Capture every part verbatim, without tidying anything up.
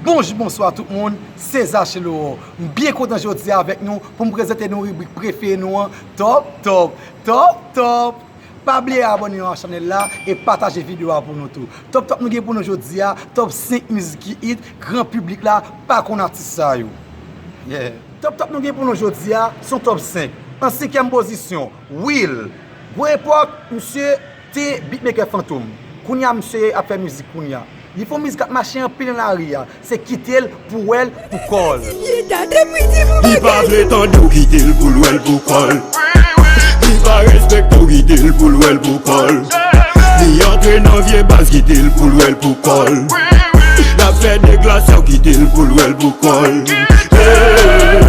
Bonjou, bonswa tout moun, se Zache Loro. M byen kontan jodi a avèk nou pou m prezante nou ribrik prefere nou an, Top Top, Top Top. Pa bliye abòne a chanèl la e pataje videyo a pou nou tou. Top Top nou gen pou nou jodi a, top senk mizik ki hit, gran piblik la pa konn atis sa yo. Yeah. Top Top nou gen pou nou jodi a, se yon top senk. An senkyèm pozisyon, Will. Gwo epòk, misye te beatmaker fantom. Kounye a misye ap fè mizik kounye a. Li fè yon mizik k ap mache anpil nan lari a. Se kite l pou w wè l pou kò l. Li pa vle tande w, kite l pou l wè l pou kò l. Li pa respekte w, kite l pou l wè l pou kò l. Li antre nan vye baz, kite l pou l wè l pou kò l. L ap fè deglasya w, kite l pou l wè l pou kò l. Hey,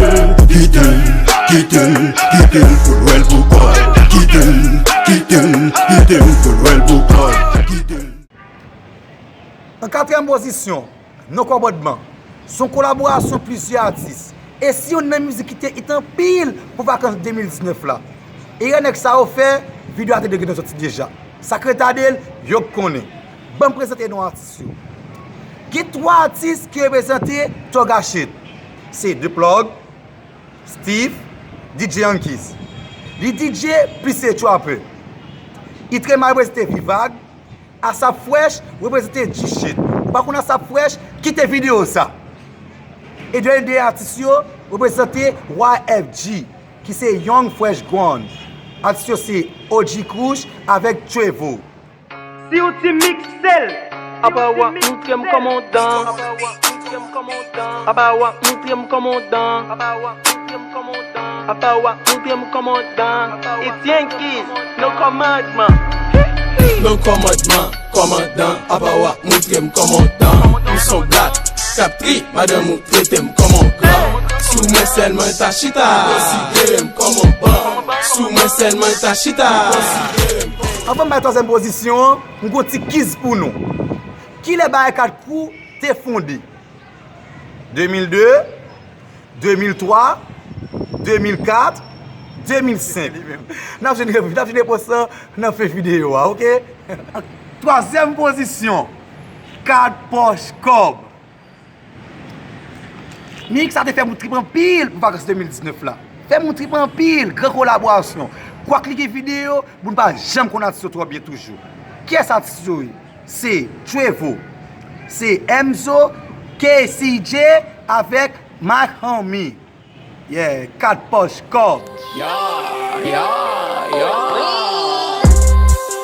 kite l, kite l, kite l pou l wè l pou kò l. Kite l, kite l, kite l pou l wè l pou kò l. Kite l. An katriyèm pozisyon, Non Kòmandman. Se yon kolaborasyon plizyè atis. E se youn nan mizik ki te hit anpil pou vakans de mil diznèf la. Erè nèg sa yo fè, videyo a te dwe gentan sòti deja. Sa k retade l, yo k konnen. Ban m prezante non atis yo. Gen twa atis ki reprezante Tògachit. Se The Plug, Steve, D J Yankees. Li D J plis se trapper. Itrema reprezante Vivag, Asap Fresh reprezante G-Shit. Ou pa konn Asap Fresh? Kite videyo sa. E dènye de atis yo reprezante Y F G, ki se Young Fresh Grown. Atis yo se O G Kush avèk Trevo. Si w ti mikse l. Apa w ap montre m kòman w dan. Apa w ap montre m kòman w dan. Apa w ap montre m kòman w dan. Apa w ap montre m kòman w dan. It's Yankees, Non Kòmandman. Non Kòmandman, kòmandan. Apa w ap montre m kòman w dan. M s on blat k ap tri, madanm ou trete m kòman w gran. Sou mwen sèlman ta chita. Konsidere m kòman w ban. Sou mwen sèlman ta chita. Konsidere m kòman Anvan m bay twazyèm pozisyon an, m gon ti kiz pou nou. Kilè Barikad Crew te fonde? De mil de, de mil twa, de mil kat, de mil senk. N ap jwenn, n ap jwenn repons lan nan fen videyo a, oke? Twazyèm pozisyon, Kat Pòch Kòb. Mizik sa te fè moun trip anpil pou vakans de mil diznèf la. Fè moun trip anpil, gran kolaborasyon. Kwak li gen videyo, moun pa janm konn atis yo twò byen toujou. Kiyès atis yo ye? Se Trevo, se Emzo, K C J avèk Mike Homie. Yeah, Kat Pòch Kòb. Ya, ya, ya.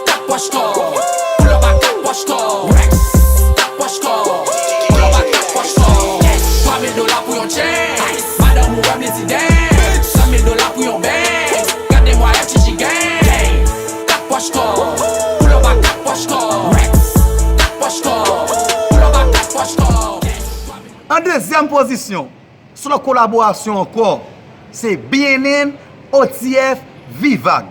Kat pòch kòb. Pull up a kat pòch kòb. Kat pòch kòb. Pull up a kat pòch kòb. Twa mil dola pou yon chain. Madanm ou wè m li ti dance. San mil dola pou yon bang. Gade mwa F G G gang. Kat pòch kòb. Pull up a kat pòch kòb. Kat pòch kòb. Pull up a kat pòch kòb. An dezyèm pozisyon, se yon lòt kolaborasyon ankò, se B N N, O T F, Vivag.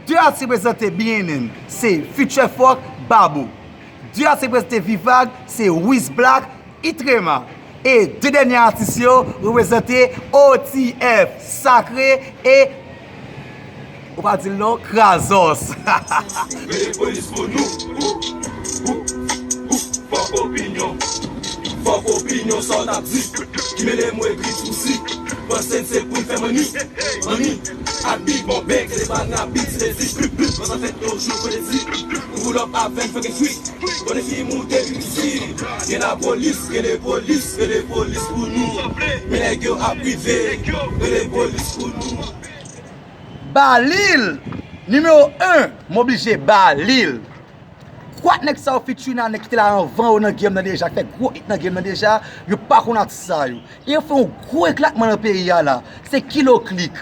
De atis ki reprezante B N N, se Future Fuck, Babou. De atis ki reprezante Vivag, se Wiz Black, Itrema. E de dènye atis yo reprezante O T F, Sakre, e, ou pa di l non, Krazòs. Rele polis pou nou. Fòk opinyon, fòk opinyon, sa w t ap di. Ki mele m egri sousi. Panse n se pou n fè manni. Manni, abi, bon bèk, se pa n abi, se di. Plis, plis, panse fè toujou fredi. Ou pull up avè n fè gen fri. Konnen fi moute isi. Gen lapolis, rele polis, rele polis pou nou. Men nèg yo ap rive. Rele polis pou nou. Ba li l! Nimewo en, m oblije ba li l. Kwak nèg sa yo featuring a nèg ki te la anvan yo nan game nan deja, ki fè gwo hit nan game nan deja, yo pa konn atis sa yo. E yo fè yon gwo eklakman nan peyi a la. Se Kilo Click.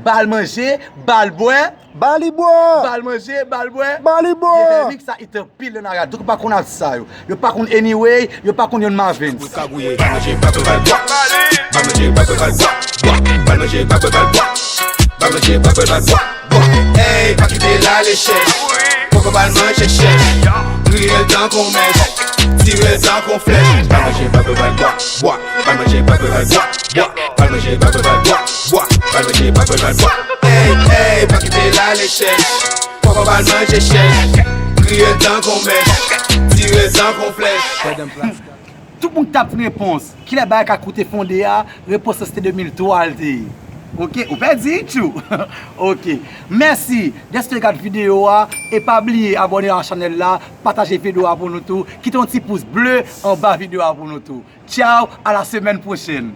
Ba l manje, ba l bwè. Ba li bwè. Ba l manje, ba l bwè. Ba li bwè. Gen de miks sa hit anpil nan lari a. Donk yo pa konn atis sa yo. Yo pa konn Anyway, yo pa konn Youn Marvin. Ba l manje, ba l bwè, ba l bwè. Ba l manje, ba l bwè, ba l bwè. Ba l manje, ba l bwè, ba l bwè. Ba l manje, ba l bwè, ba l bwè. Ey, pa kite l ale chèch. Pòkòb al manje chèch, griye l tankou mèch, tire l tankou flèch. Al manje, pòkòb al bwa, bwa. Al manje, pòkòb al bwa, bwa. Al manje, pòkòb al bwa, bwa. Al manje, pòkòb al bwa. Ey, ey, pa kite l ale chèch. Pòkòb al manje chèch, griye l tankou mèch, tire l tankou flèch. Tout moun k t ap tann repons, kilè bagay ka koute fonde a, repons lan se te de mil twa l te ye. Oke, ou pèdi, tchou. Oke. Mèsi dèske w gad videyo a, e pa bliye abòne a chanèl la, pataje videyo a pou nou tou, kite yon ti pous ble anba videyo a pou nou tou. Tchao, à la semaine prochaine.